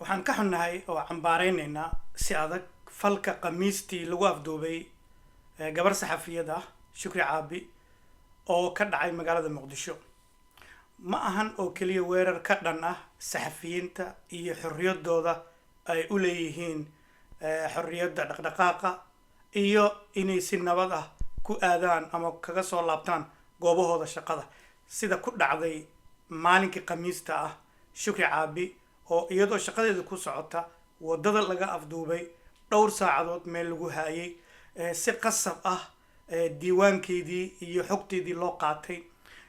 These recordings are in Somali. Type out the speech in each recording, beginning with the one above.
Waxaan ka xunnahay oo cambaaraynaynaa si adag falka Khamiistii lagu afduubay gabar saxafiyad ah, Shukri Caabi, oo ka dhacay magaalada Muqdisho. Ma ahan oo keliya weerar ka dhan ah saxafiyiinta iyo xorriyaddooda ay u leeyihiin xorriyadda dhaqdhaqaaqa iyo inay si nabad ah ku aadaan ama kaga soo laabtaan goobahooda shaqada, sida ku dhacday maalinkii Khamiista ah Shukri Caabi oo iyadoo shaqadeeda ku socota waddada laga afduubay, dhowr saacadood meel lagu haayay, si qasab ah diiwaankeedii iyo xogteedii loo qaatay,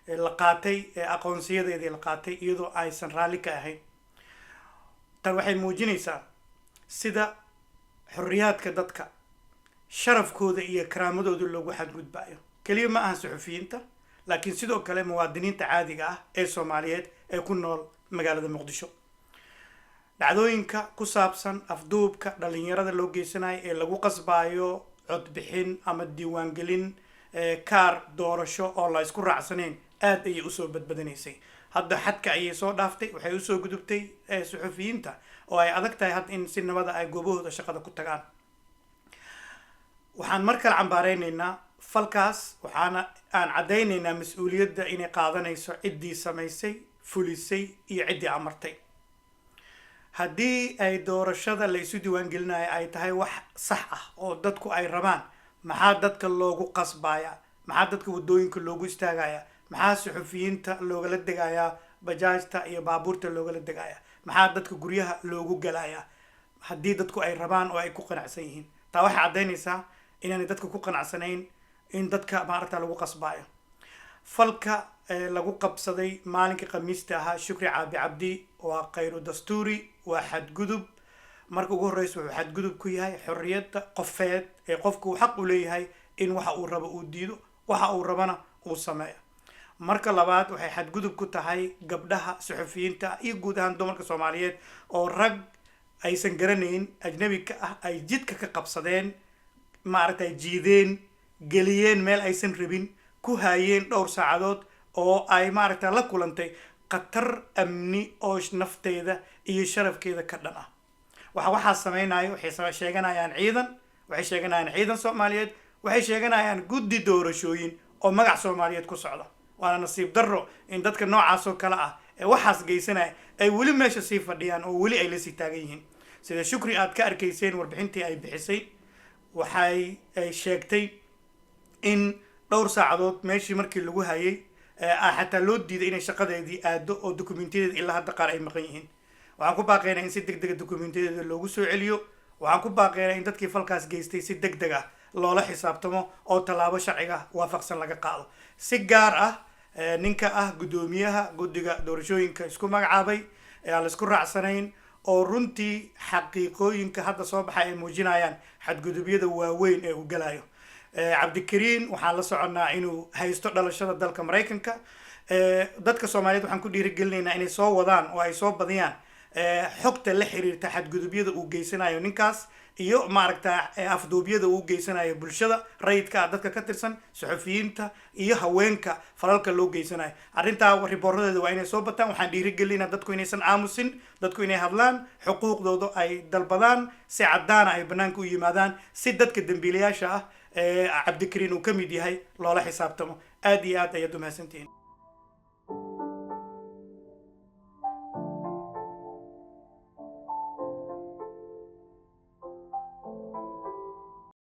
la qaatay aqoonsiyadeedii la qaatay iyadoo aysan raalli ka ahayn. Tan waxay muujinaysaa sida xorriyaadka dadka, sharafkooda iyo karaamadooda loogu xadgudbayo. Keliya ma ahan suxufiyiinta, laakiin sidoo kale muwaadiniinta caadiga ah ee Soomaaliyeed ee ku nool magaalada Muqdisho. Dhacdooyinka ku saabsan afduubka dhalinyarada loo geysanayo ee lagu qasbayo codbixin ama diiwaangelin kaar doorasho oo la isku raacsanayn aad ayay usoo badbadanaysay. Hadda xadka ayay soo dhaaftay, waxay usoo gudubtay suxufiyiinta oo ay adag tahay hadda in si nabada ay goobahooda shaqada ku tagaan. Waxaan mar kale cambaareyneynaa falkaas, waxaana aan caddaynaynaa mas-uuliyadda inay qaadanayso ciddii samaysay, fulisay iyo ciddii amartay. Haddii ay doorashada la isu diiwaangelinayo ay tahay wax sax ah oo dadku ay rabaan, maxaa dadka loogu qasbaya? Maxaa dadka waddooyinka loogu istaagaya? Maxaa suxufiyiinta loogala degayaa bajaajta iyo baabuurta loogala degaya? Maxaa dadka guryaha loogu galayaa haddii dadku ay rabaan oo ay ku qanacsan yihiin? Taa waxay caddaynaysaa inaanay dadka ku qanacsanayn in dadka maaragta lagu qasbayo. Falka lagu qabsaday maalinkii Khamiista ahaa Shukri Caabi Cabdi waa khayru dastuuri, waa xadgudub. Marka ugu horreysa, wuxuu xadgudub ku yahay xorriyadda qofeed ee qofku uu xaq u leeyahay in waxa uu rabo uu diido, waxa uu rabana uu sameeyo. Marka labaad, waxay xadgudub ku tahay gabdhaha suxufiyiinta iyo guud ahaan dumarka Soomaaliyeed oo rag aysan garanayn, ajnabi ka ah, ay jidka ka qabsadeen, maaragtay, jiideen, geliyeen meel aysan rabin, ku haayeen dhowr saacadood oo ay maaragta la kulantay khatar amni oo nafteeda iyo sharafkeeda ka dhan ah. Waxaa sameynaya, waxay sheeganayaan ciidan, waxay sheeganayaan ciidan Soomaaliyeed, waxay sheeganayaan guddi doorashooyin oo magac Soomaaliyeed ku socda. Waana nasiib darro in dadka noocaas oo kale ah ee waxaas geysanaya ay weli meesha sii fadhiyaan oo weli ay lasii taagan yihiin. Sida Shukri aad ka arkayseen warbixintii ay bixisay, waxay ay sheegtay in dhowr saacadood meeshii markii lagu hayay xataa loo diiday inay shaqadeedii aado oo dukumentiyadeeda ilaa hadda qaar ay maqan yihiin. Waxaan ku baaqaynaa in si deg dega dukumentiyadeeda loogu soo celiyo. Waxaan ku baaqaynaa in dadkii falkaas geystay si deg deg ah loola xisaabtamo oo tallaabo sharciga waafaqsan laga qaado, si gaar ah ninka ah guddoomiyaha guddiga doorashooyinka isku magacaabay ee aan la isku raacsanayn, oo runtii xaqiiqooyinka hadda soo baxay ay muujinayaan xadgudubyada waaweyn ee uu galayo. Cabdikariin waxaan la soconnaa inuu haysto dhalashada dalka Maraykanka. Dadka Soomaaliyeed waxaan ku dhiirigelinaynaa inay soo wadaan oo ay soo badiyaan xogta la xiriirta xadgudubyada uu geysanayo ninkaas iyo maaragta afduubyada uu geysanayo bulshada rayidka ah, dadka ka tirsan suxufiyiinta iyo haweenka falalka loo geysanayo. Arrintaa ribooradeeda waa inay soo bataan. Waxaan dhiirigelinaa dadku inaysan aamusin, dadku inay hadlaan, xuquuqdooda ay dalbadaan, si caddaana ay banaanka u yimaadaan, si dadka dembiilayaasha ah ee Cabdikariin uu ka mid yahay loola xisaabtamo. Aad iyo aad ayaad umahadsantihiin.